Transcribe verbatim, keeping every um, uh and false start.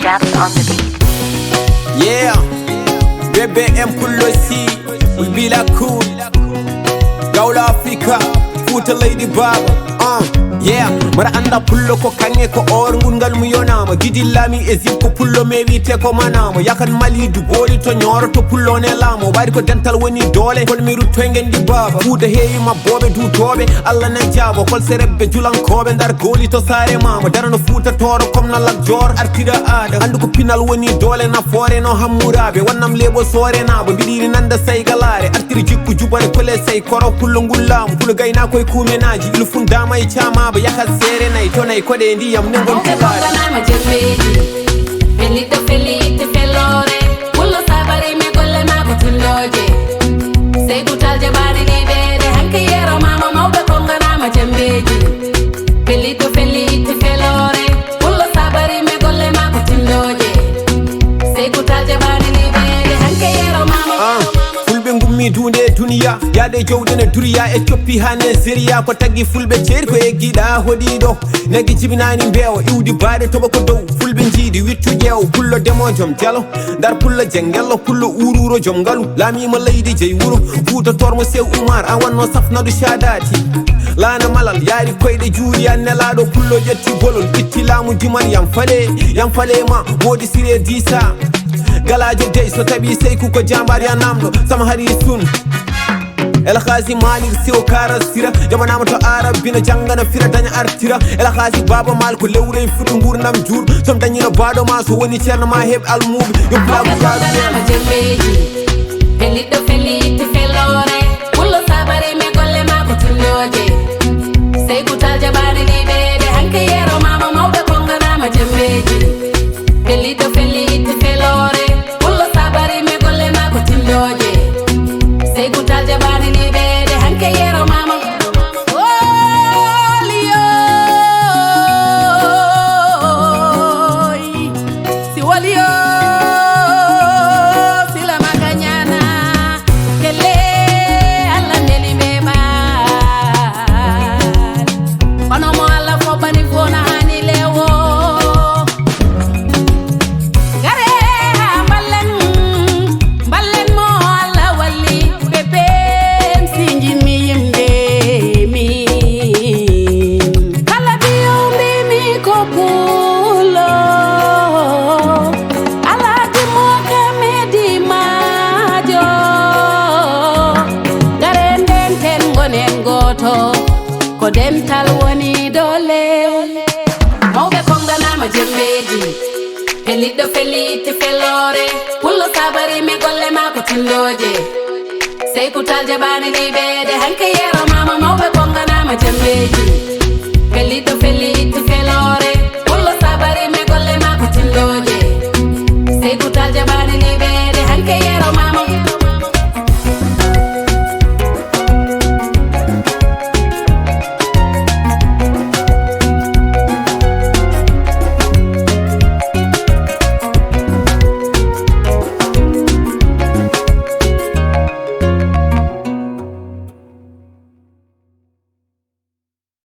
Gaps on the beat. Yeah, B B M Pullo C, we be like cool. Gawla Africa, Futa Lady Baba. Uh, yeah, mara anda pullo ko kange ko or ngun ngal mu yonama. Gidi lami e zip ko pullo me wite ko manama. Yakan mali du boli to nyoro to pullo ne lamo. Wari ko dental woni dole. Kon mi rutto ngen di baba. Futa heyi ma bobe du tobe. Allah na jabo kol serebbe julan kobe ndar goli to sare mama. Darano Futa toro kom na lak jor artira ada. Andu ko pinal woni dole na fore no hammurabe. Wannam lebo sore na bo bidiri nanda sai galare. Artiri jikku jubare kole sai koro kullo ngul laamu. Pulo gayna koy kumenaji. Ilu fun dama e cama ba yakat sere nay to nay kode ndiyam ne ngon Mawɓe tilare. Konganama jembeeji. Feliɗɗo felitte feloore. Pullo sabari me golle maako tindooje. Sey gutal jabaani ni ɓeede hanke yeero maama mawɓe Konganama jembeeji. Feliɗɗo felitte feloore. Pullo sabari me golle maako tindooje. Sey gutal jabaani ni ɓeede hanke yeero maama. Ah, fulɓe ngummi dunde e duniya yaade jowde no duriya e coppi ha nigeria ko taggi fulɓe ceeri ko eggiɗa hoɗiɗo naggi jibinani mbeewa iwdi baɗe toɓa ko dow fulɓe jiidi wittu ƴeew pullo demo joom jalo ndar pullo jengello pullo ururo joom ngalu laamima leydi jeyi wuro fuuta tormo sew umar a wanno safnadu shadati laana malal yaari koyɗe juuri an nelaɗo pullo ƴetti bolol itti laamu diman yam fale yam fale ma moodi sire disa galajo dey so tawi seyku ko jambar ya namɗo sama hari sun elhasi malik siwo kara sira jamanama to arabbi no jangana fira daña artira elhasi baba mal ko lewre fuɗi gurdam jur som dañino baɗo ma so woni ceerno ma heɓ almuɓe yo pulagu yaru Konganama jembeeji. Feliɗɗo felitte feloore. Pullo sabari me golle maako tindooje. Sey gutal jabaani ni ɓeede hanke yeero maama mawɓe Konganama jembeeji. Feliɗɗo felitte feloore. Pullo sabari me golle maako tindooje. Sey gutal jabaani ni ɓeede hanke yeero maama. Oliyoy. Si wali yo sila makanyana kele alla neli me ba kono mo alla fo bani fona hani lewo gare ha ballen ballen mo alla walli be pem sinji mi yimbe mi kala biyo mbi mi ko pulo Alhaji Mohamedi Maajo. Ngare ndenten ngonen gooto. Ko dental woni doole. Mawɓe konganama jembeeji. Feliɗɗo felitte feloore. Pullo sabari me golle maako tindooje. Sey kutal jabaani ni ɓeede hanke yeero maama mawɓe